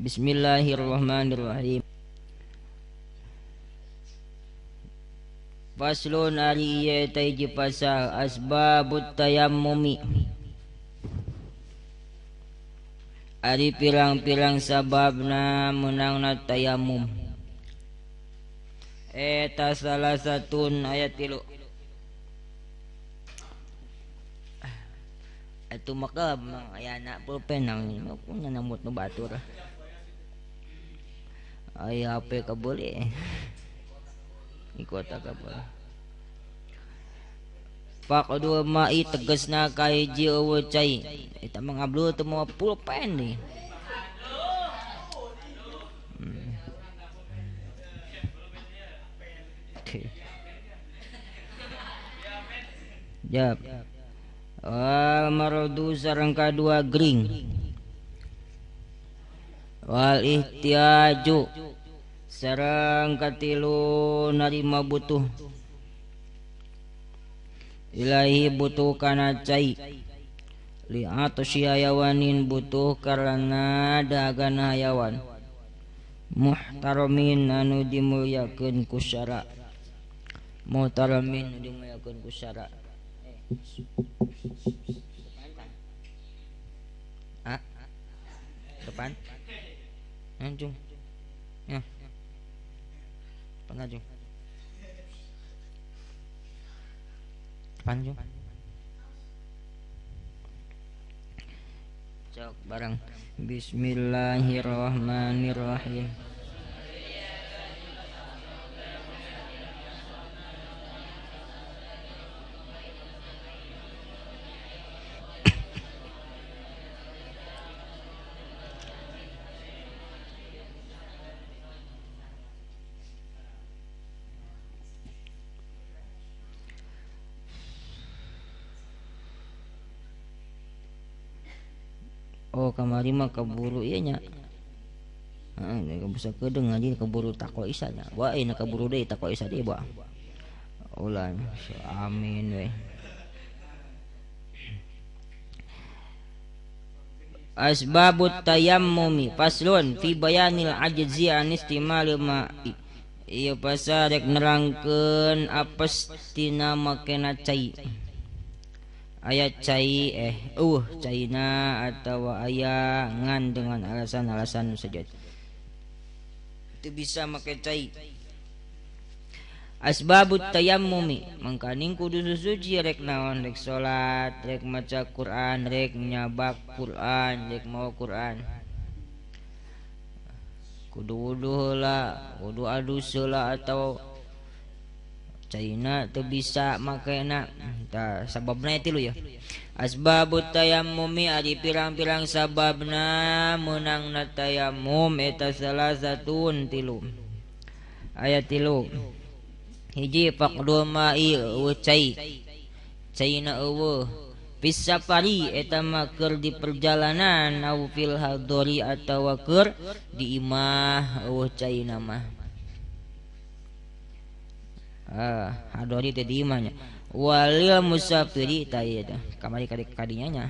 Bismillahirrahmanirrahim. Faslun ari ieu teh hiji pasal asbabut tayammumi. Ari pirang-pirang sababna meunangna tayammum. Eta salah satun ayat 3. Atuh maka aya anak pulpen nang namut nu batur. Aya HP kabeli. Ikut kabel. Faqdu ma'i tegesna kahiji eueuh cai. Eta mah ngablu teu mawa pulpen deui. Jap. Wal maradu sareng kadua gering. Wal ihtiyaju sareng katilu narima butuh. Ilahi butuh kana cai. Li atasy hayawanin butuh karena dagana hayawan. Muhtaramin anu dimulyakeun ku syara. Muhtaramin dimulyakeun ku syara. Ah, depan, anjung, ya, depan anjung, depan anjung, cok bareng. Bismillahirrahmanirrahim. Oh kamari mah keburu ieu nya. Heeh, bisa kedeung ngaji keburu takwa isa nya. Wah, ini keburu deui takwa isa deui, bah. Ulah, amin we. Asbabut tayammumi faslun fi bayanil ajzi an istimalil ma'i. Ieu pasal rek nerangkeun apes tina makena cai. Ayat cai caina atau aya ngan dengan alasan-alasan saja itu bisa make cai. Asbabut tayammumi mangkaning kudu suci rek naon, rek salat, rek maca Quran, rek nyabak Quran, rek mawa Quran, kudu wudu heula, kudu adus heula atau caina teu bisa makena. Tah sababna tilu ya. Asbabut tayammumi ari pirang-pirang sababna meunangna tayammum eta salah satun tilu. Ayat 3. Hiji faqdu ma'i eueuh cai. Caina eueuh fis safari eta mah keur di perjalanan au fil hadori atawa keur di imah eueuh caina mah. Hadori teh di imahnya. Walil musafiri ta ieu teh kamari kadinya nya.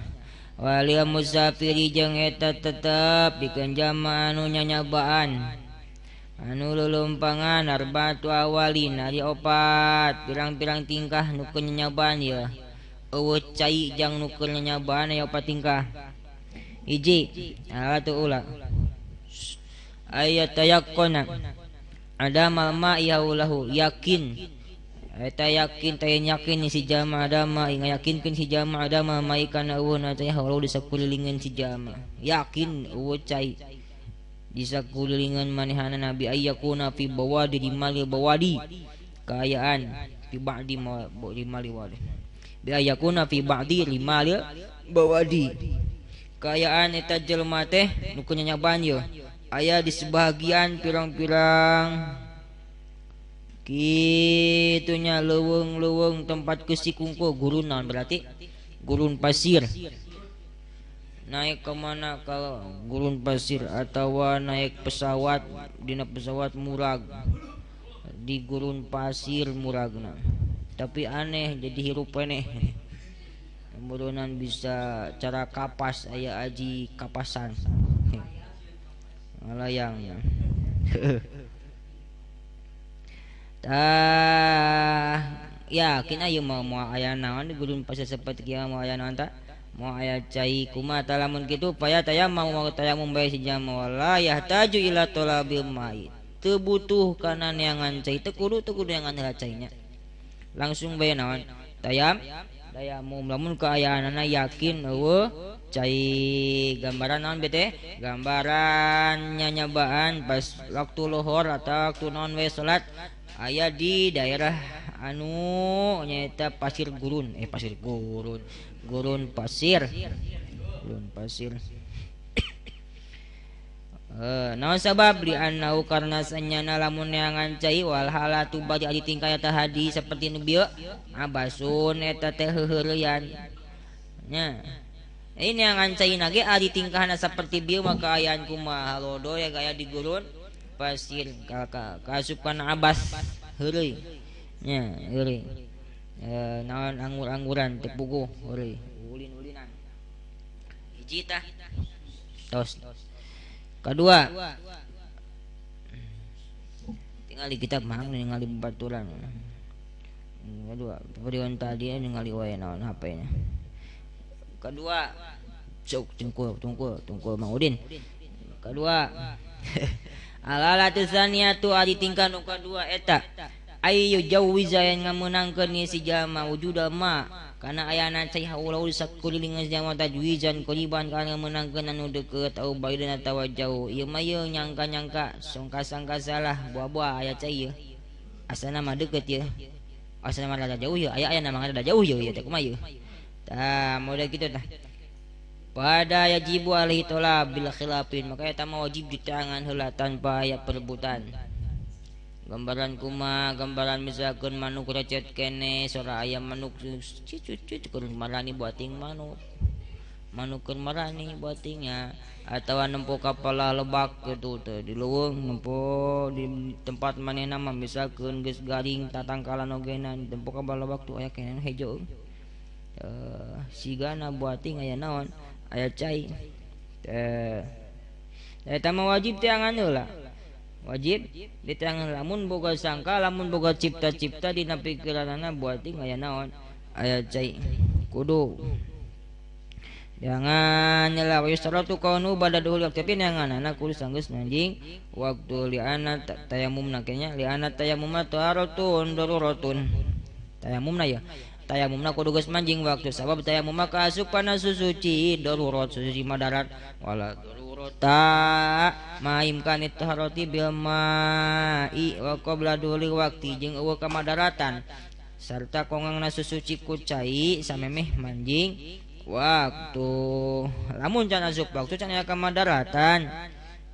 Walil musafiri jeung eta tetep pikeun jamaah anu nyanyabaan anu lulumpangan arba'atu awalin ari opat pirang-pirang tingkah nu keur nyanyabaan ieu. Eueuh cai jang nu keur nyanyabaan aya opat tingkah. Hiji alatu ula aya tayakkona ada malma yaulahu yakin eta yakin teh yakin si jamaah adama ngayakinkeun si jamaah adama mai kana eueuhna teh haulu di sakulilingan si jamaah yakin eueuh cai di sakulilingan manehana nabi ayyakuna fi bawadi di mali bawadi kaayaan fi ba'di di mali wadi bi ayyakuna fi ba'di limali bawadi kaayaan eta jelema teh nu kunyanyabaan ieu aya di sebagian pirang-pirang kitunya leuweung-leuweung tempat keusi kungku gurunan berarti gurun pasir. Naik kemana kalau gurun pasir atau naik pesawat dina pesawat murag di gurun pasir muragna. Tapi aneh jadi hirup aneh. Murunan bisa cara kapas aya aji kapasan. Ngalayang ya. Tah yakin aya mau moal aya naon di gurun pasir seperti kieu moal aya naon ta? Moal aya cai kumaha tah lamun kitu paya tayamum mau tayamum bae si jalma wala yahtaju ila talabil mai. Teu butuh kana neangan cai teu kudu neangan heula cainya. Langsung bae naon? Tayamum lamun kaayaanana yakin eueuh cai gambaran naon bete? Gambaran nyanyabaan pas waktu lohor atau waktu naon we salat aya di daerah anu nyaeta pasir gurun, pasir gurun, gurun pasir, gurun pasir. Naon sabab li annau karna sanyana lamun neangan cai wal halatu bari adi tingkah eta hadi seperti nu bieu abasun eta teh heuheureyan nya. Ini neangan cai nage adi tingkahna saperti bieu maka ayaan kumaha lodo ya gaya di gurun pasir kaasup kana abas heureuy nya heureuy. Naon anggur-angguran teu puguh heureuy ulin-ulinan. Hiji tah tos. Kedua, tinggali kitab mang ningali baturan. Kedua, perion tadi ningali wae naon HP-nya. Kedua, cuk tungkul Mang Udin. Kedua, alalatu tsaniyatu ari tingkah nu kadua eta ayu jawiza yang ngameunangkeun si jalma wujudal ma kana ayana cai haula sakulilingan jalma tajwizan qoriban kana ngameunangkeun anu deukeut au baidan atawa jauh ieu mah ieu nyangka-nyangka sangka-sangka salah buah-buah aya cai ieu asana mah deukeut ieu asana mah rada jauh ieu aya ayana mah rada jauh ieu ieu teh kumaha ieu tah model kitu tah pada yajibu alaihi tolab bil khilafin maka eta mah wajib diteangan heula tanpa aya perebutan. Gambaran kuma gambaran misalkan manuk recet kene sora ayam manuk cucut keur marani buating manuk manuk keur marani buatingnya atawa nempo kapala lebak gitu teh di leuweung nempo di tempat manehna mah misalkan geus garing tatangkalan ogena nempo kapala lebak tuh aya kene hejo sigana buating aya naon aya cai teh eta mah wajib teangan heula. Wajib diteangan lamun boga sangka lamun boga cipta-cipta dina pikiranana buating aya naon aya cai kudu jangan nyela yusratu kaunu bada dulu tapi neanganana kudu sanggeus manjing waktu li'ana tayamumna kenya li'ana tayamumna taharatun daruratun tayamumna ya tayamumna kudu geus manjing waktu sabab tayamumna kaasupana susuci darurat susuci madarat wala ta maimkan taharati bil ma'i wa qabla duli waqti jeung eueuh kamadaratan sarta kongangna susuci ku cai samemeh manjing waktu lamun can asup waktu can aya kamadaratan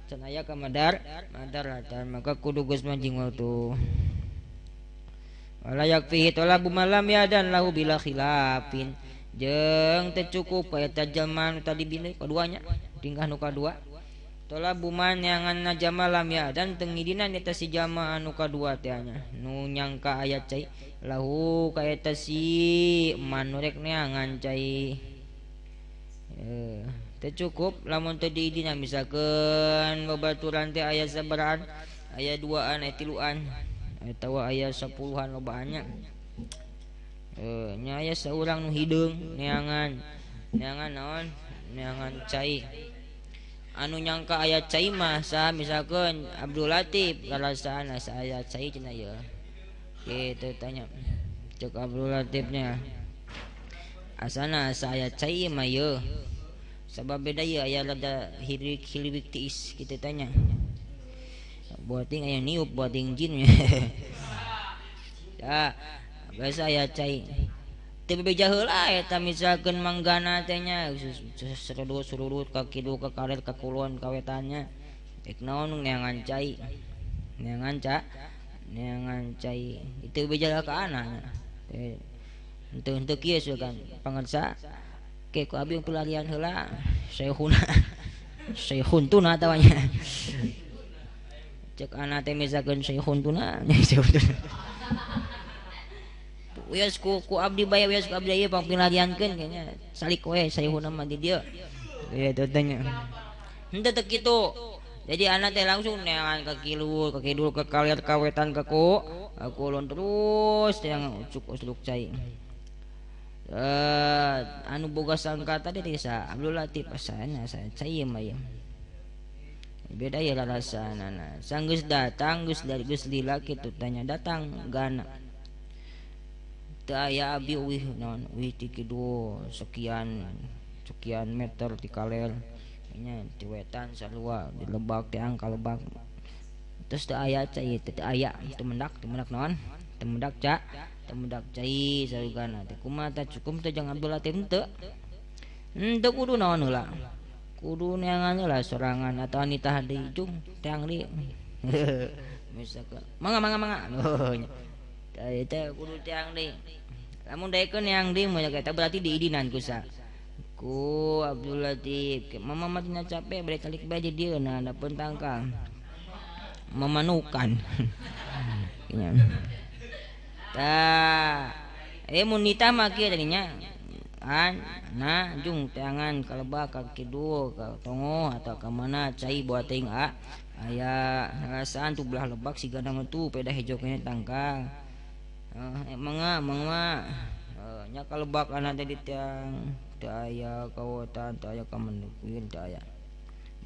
can aya kamadaratan maka kudu geus manjing waktu wala yakfihi talabu malam ya dan lahu bila khilafin jeung teu cukup ka eta jalma nu tadi bilih kaduanya tingkah nu kadua tolabu man neangan jama lam ya dan tengidinan eta si jama anu kadua teh nya nu nyangka aya cai lahu ka eta si man nu rek neangan cai teu cukup lamun teu diidinan misalkeun babaturan teh aya sabaraan aya duaan aya tiluan atawa aya sepuluhan lobaannya nya aya saurang nu hideung neangan neangan naon neangan cai anu nyangka aya cai mah saha misalkeun Abdul Latif karasaan asa aya cai cenah ieu kitu tanya cek Abdul Latifnya asana asa aya cai mah ieu sabab beda ieu aya rada hirik-hiliwik tiis kitu tanya buating aya niup buating jin ya biasa aya cai teu bebeja heula eta misalkeun manggana teh nya serudut-serudut ka kidul ka kaler ka kulon ka wetannya rek naon neangan cai neangan cai itu bebeja ka anana teh henteu kieu kan pangersa ke ku abi pelarian heula syekhuna syekhun tuna tawanya cek ana teh misalkeun syekhun tuna syekhun tuna wios ku abdi bae wios ku abdi ieu pangpilariankeun kayaknya salik we sayhuna mah di dieu kitu tanya henteu teu kitu Jadi anak teh langsung neangan ke kidul, ke kidul, ke kaler, ka wetan, ke ku kulon terus yang ucuk-ucuk cai. Anu boga sangka tadi teh sa Abdul Latif asana sa cai mah ieu. Beda ya rasana. Sanggeus datang geus dari geus lila kitu tanya datang gana. Teu aya abi uih naon uih ti kidul sekian sekian meter ti kaler. Nya ti wetan sarua di lebak teh angka lebak. Terus teu aya cai teu aya teu mendak naon? Teu mendak ca, teu mendak cai sarugana teh kumaha tah cukup teh jang Abdul Latif teu. Henteu kudu naon heula. Kudu neangan heula sorangan atau nitah deui jung teang deui. Misalkan mangga mangga mangga. Tah eta kudu teang deui. Lamun daekeun neang deui mah eta berarti diidinan ku sa. Ku Abdul Latif mama mah tina capek bade calik bae di dieu nah da pun tangkal. Memanukan. Tah mun nitah mah kieu tadinya. An nah jung teangan ka lebak ka kidul ka tongoh atau ka mana cai buat teuing a aya rasaan tu belah lebak sigana mah tu peda hejo keneh tangkal. Mangga mangga nya ka lebak ana teh di tiang teu aya kawotan teu aya ka mendekuin teu aya.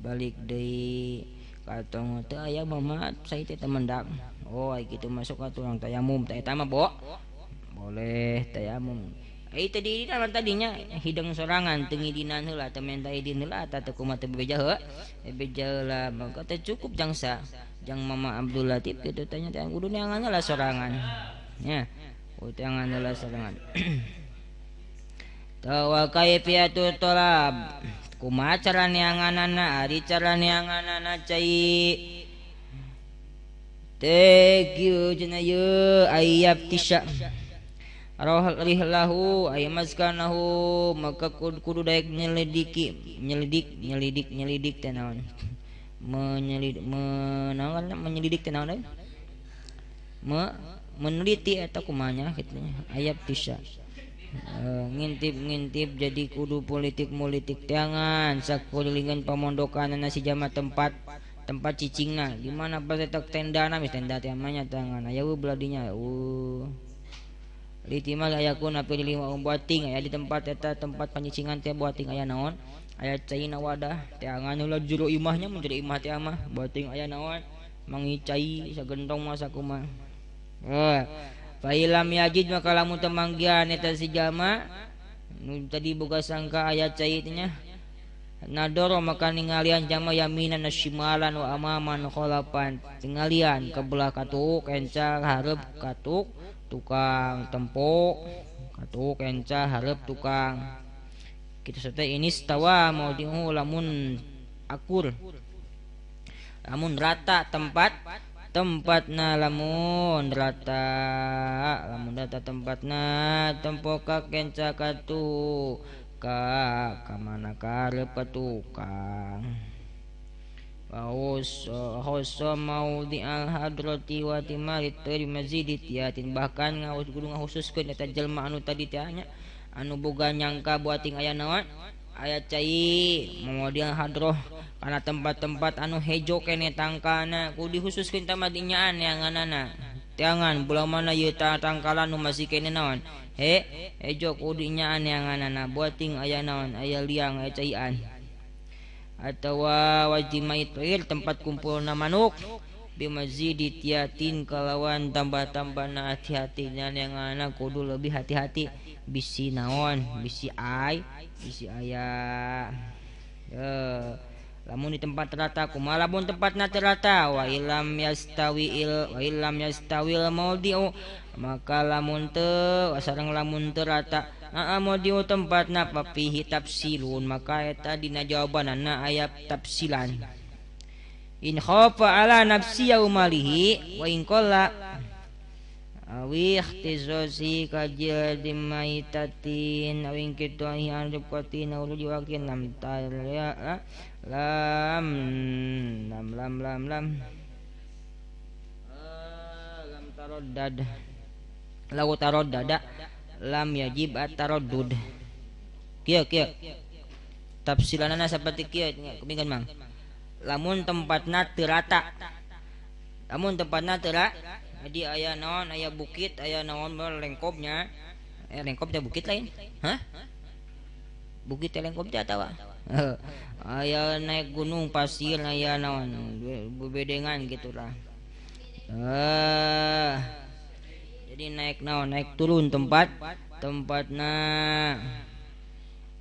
Balik deui ka tongoh teu aya mama cai teh teu mendak. Oh ai kitu masuk ka urang tayamum teh eta mah bo boleh tayamum. Tadi tadinya hidang sorangan teu ngidinan heula teu menta idin heula tah teu kumaha teu bebeja heuh. Bebeja heula maka teh cukup jang sa jang Mama Abdul Latif kitu tanya teh kudu neangan heula sorangan. Nya kudu neangan heula sorangan. Tawa kaifiyatu tolab kumaha cara neanganana ari cara neanganana cai teh kieu cenah ieu ayab tisya roh rihlahu ay maskanahu maka kudu daek nyelidiki nyelidik nyelidik nyelidik teh naon menyelidik menaon menyelidik teh naon meneliti eta kumanya kitu nya ayat tisya ngintip-ngintip jadi kudu politik-politik teangan sakulilingan pamondokanana si jama tempat tempat cicingna di mana pas eta tendana mis tenda teh mah nya tangan aya eueuh beladinya eueuh litimal ayakun api lima buating aya di tempat eta tempat panyicingan teh buating aya naon aya caina wadah teangan heula jero imahnya mun jero imah teh mah buating aya naon mangi cai sagentong mah sakumaha fa ilam yajid maka lamun teu manggihan eta si jalma nu tadi boga sangka aya cai teh nya nadoro maka ningalian jalma yaminan shimalan wa amaman kholafan tingalian ke belah katuk enca hareup katuk tukang tempok katuk enca hareup tukang kitu teh ini stawa mau dihu lamun akur lamun rata tempat tempatna lamun rata tempatna tempok ka kenca katuk ka mana ka hareup tukang Hoso mau di al hadrati wa timarit mazidi tiatin bahkan ngaus kudu ngahususkeun eta jelema anu tadi teh nya anu boga nyangka buating aya naon aya cai mau di al hadroh kana tempat-tempat anu hejo keneh tangkana kudu dihususkeun tah mah dinyaan neanganana teangan belah mana ieu tangkalan nu masih keneh naon he hejo kudu dinyaan neanganana buating aya naon aya liang aya caian atau wajimai toir tempat kumpulna manuk bimazidi tiatin kalawan tambah-tambah na hati-hati dan yang anak kudu lebih hati-hati bisi naon bisi ai bisi aya lamun di tempat rata kumaha lamun tempatna teu rata wa ilam yastawi wa ilam yastawil maudi'u maka lamun teu sareng lamun teu rata maudi'u tempatna papihi tafsilun maka eta dina jawabanana aya tafsilan in khafa ala nafsi yaumalihi wa in qalla awi ikhtizosi kajil dimaitatin awi inkituahi an ribqatin aw rujiwakin lam tarya lam lam lam lam lam lam taroddad law taroddada lam yajib at-taraddud kieu kieu tafsilanana saperti kieu kupingkeun mang Lamun tempatna teu rata. Lamun tempatna teu rata, jadi aya naon, aya bukit, aya naon lengkopnya. Lengkop teh bukit lain? Hah? Bukit teh lengkop teh atawa? Aya naik gunung pasir aya naon bebedengan gitulah. Jadi naik naon, naik turun tempatna.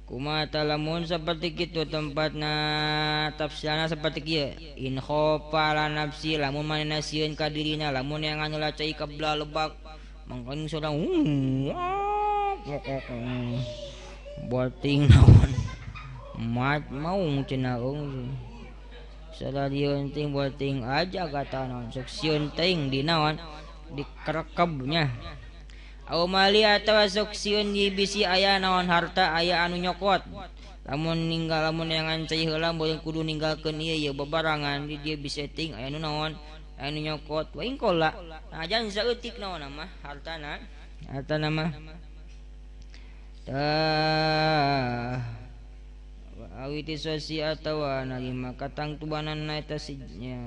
Kumaha lamun seperti kitu tempatna tafsirna seperti kieu. In khofa la nafsi lamun manehna sieun ka dirina lamun yang anu cai ka belah lebak mangkaning sorang boting naon mat maung cenah eung sararieun ting boting aja kata naon sok sieun teuing di naon dikerekebnya. Au mali atawa sok sieun di bisi aya naon harta aya anu nyokot. Lamun ninggal lamun neangan cai heula boleh kudu ninggalkeun ieu ieu babarangan di dieu bisa ting aya nu naon aya nu nyokot. Wa ingkola najan saeutik naon mah hartana hartana mah tah awiti sosi atawa narima katangtubanana eta sijnya.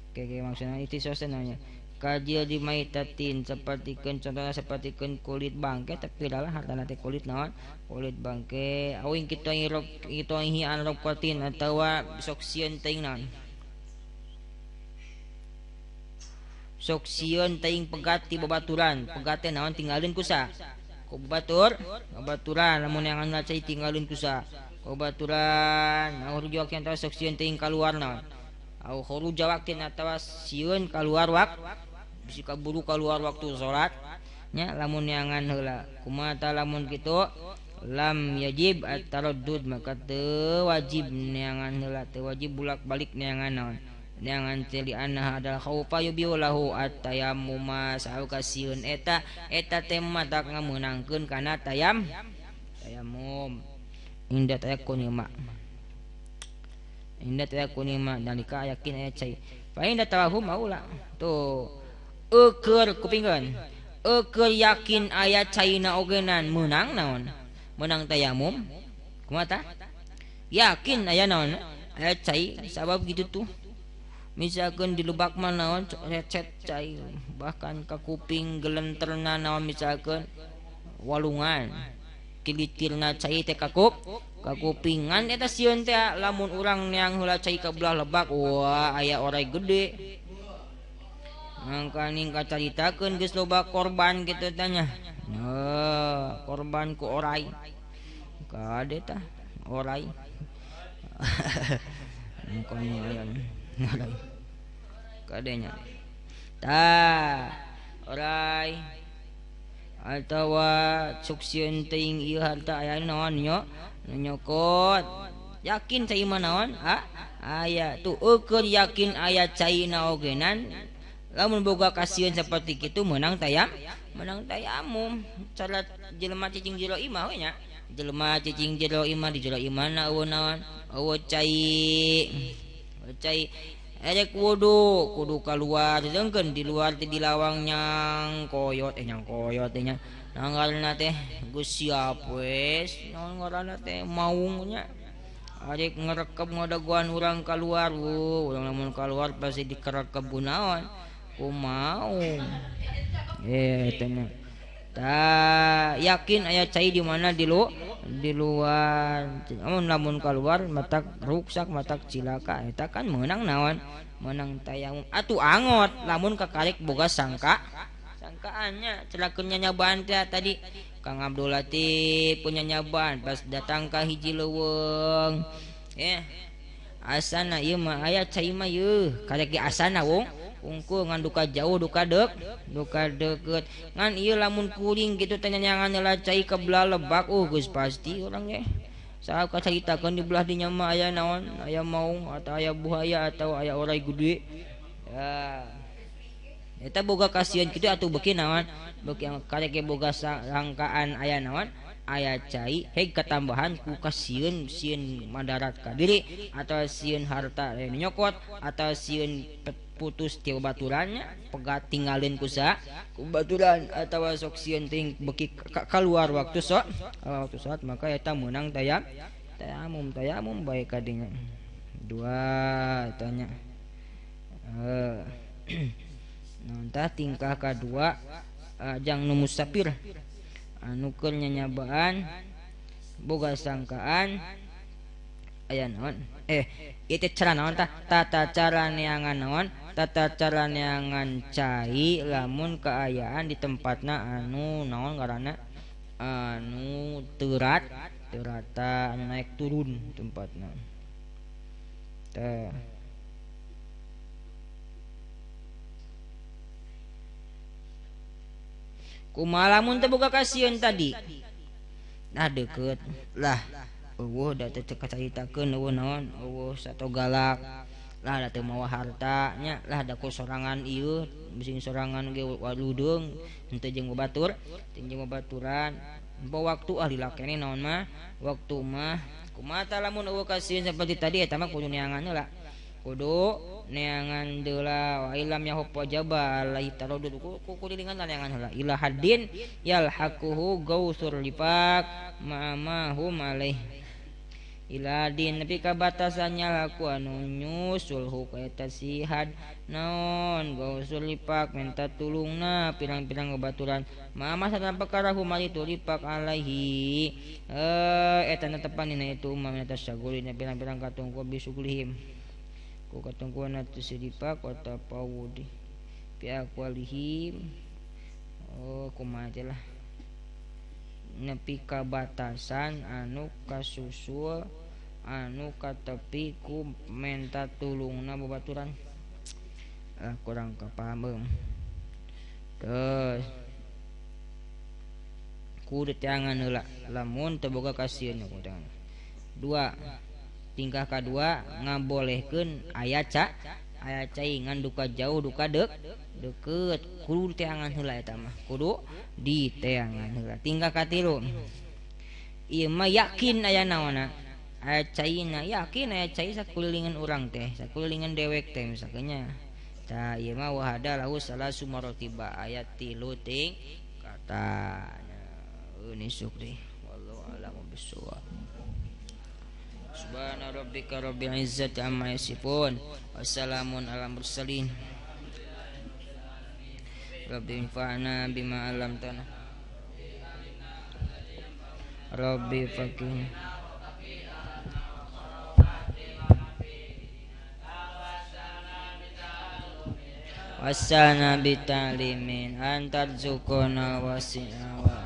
Oke, maksudna itu sosena nya. Kajil di maitatin sapertikeun contohna sapertikeun kulit bangke tapi dalah hartana teh kulit naon kulit bangke awing kitu ngirok kitu hian rokotin atawa sok sieun teuing naon sok sieun teuing pegat ti babaturan pegat teh naon tinggalin kusa ku batur babaturan lamun yang cai tinggalin kusa ku babaturan au rujuk yang tawa sok sieun teuing kaluar naon au khuruj waqtin atawa sieun kaluar waktu bisi kaburu kaluar waktu salat nya lamun neangan heula kumaha ta lamun kitu lam yajib at-taraddud maka teu wajib neangan heula teu wajib bulak-balik neangan naon neangan teh anna adalah khaufa yubiu lahu at-tayammum sau kasieun eta eta teh matak ngameunangkeun kana tayammum inda tayakun ma inda tayakun ma nalika yakin aya cai fa inda tawahum aula tuh eueur kupingkeun eueur yakin aya caina ogenan meunang naon meunang tayamum kumaha tah yakin aya naon aya cai sabab gitu tuh misalkan di lebak mah naon recet cai bahkan ka kuping gelenterna naon misalkan walungan kilitirna cai teh kakupingan eta sieun teh lamun urang neang heula cai ka belah lebak wah aya orai gede mangkaning kacaritakeun geus loba korban kitu tanya nah korban ku orai kade tah orai mangkaning aya kadenya tah orai atawa cuk sieun teuing ieu harta aya naon nyo nyokot yakin cai mah naon aya tuh eueur yakin aya caina ogenan lamun boga kasieun saperti kitu meunang tayamum cara jelema cicing jero imah we nya jelema cicing jero imah di jero imahna eueuh naon eueuh cai cai erek wudu kudu kaluar sedengkeun di luar teh di lawang nyang koyot nyang koyot teh nya nanggalna teh geus siap wes naon ngaranna teh maung nya arek ngerekep ngadagoan urang kaluar urang lamun kaluar pasti dikerekep ku naon ku maung teh nya tah yakin aya cai di mana di luar amun lamun kaluar matak ruksak matak cilaka eta kan meunang naon meunang tayamum atuh angot lamun kakarek boga sangkaannya celakeun nyanyabaan teh tadi Kang Abdul Latif punya nyabaan pas datang ka hiji leuweung asana ieu mah aya cai mah yeuh karek ge asana wong ungkul ngan duka jauh duka deukeut ngan ieu lamun kuring kitu teh nyanyangan heula cai ka belah lebak geus pasti urang ge saha kacaritakeun di belah dinya mah aya naon aya maung atau aya buaya atau aya orai gede ya eta boga kasieun kitu atuh beuki naon beuki karek ge boga sangkaan aya naon aya cai heg katambahan ku kasieun sieun madarat ka diri atau sieun harta nyokot atau sieun putus ti baturannya pegat tinggalin kusa ku baturan atawa sok sieun teuing beuki kaluar waktu salat maka eta meunang Tayamum tayamum bae kadinya. Dua tanya. Tah tingkah kadua jang nu musafir anu keur nyanyabaan boga sangkaan aya naon ieu teh cara naon tah tata cara neangan naon tata cara neangan cai lamun kaayaan di tempatna anu naon ngaranna anu teurat teurata anu naik turun tempatna teh. Kumaha lamun teu boga kasieun tadi? Nah deukeut lah eueuh da teu kacaritakeun eueuh naon eueuh sato galak lah da teu mawa harta nya lah da ku sorangan ieu bising sorangan ge waludeung henteu jeung babatur teu jeung babaturan empo waktu ah lila keneh naon mah waktu mah kumaha tah lamun eueuh kasieun seperti tadi eta mah kudu neangan heula kudu neangan deula wa ilam yahub wajaba alaihi taradud ku kulilingan neangan heula ila haddin yalhaquhu gausur lifaq ma ma hum alaih ila din nepi ka batasannya laku anu nyusulhu ka eta sihad naon gausur lifaq minta tulungna pirang-pirang babaturan ma ma perkara hum itu lifaq alaihi eta netepan dina itu ma minta syagulina pirang-pirang katungku bisuglihim ku katungkuan atu siripak wa tafawudi bi aqwalihim oh kumaha teh lah nepi ka batasan anu kasusul anu katepi ku menta tulungna babaturan kurang kapahameum terus ku diteangan heula lamun teu boga kasieun ku teangan. Dua tingkah kadua ngabolehkeun aya ca aya cai ngan duka jauh duka deukeut kudu diteangan heula eta mah kudu diteangan heula. Tingkah katilu ieu mah yakin aya naonna aya caina yakin aya cai sakulilingan urang teh sakulilingan dewek teh misalnya tah ieu mah wahada lahu salasu maratiba aya tilu tingkatan nisuk deh wallahu a'lamu bissawab. Subhana rabbika rabbil izzati amma yasifun wassalamun alal mursalin. Rabbi infa'na bima 'allamtana. Rabbi faqihna. Wasana bitalimin antarzuqna wasi'a wa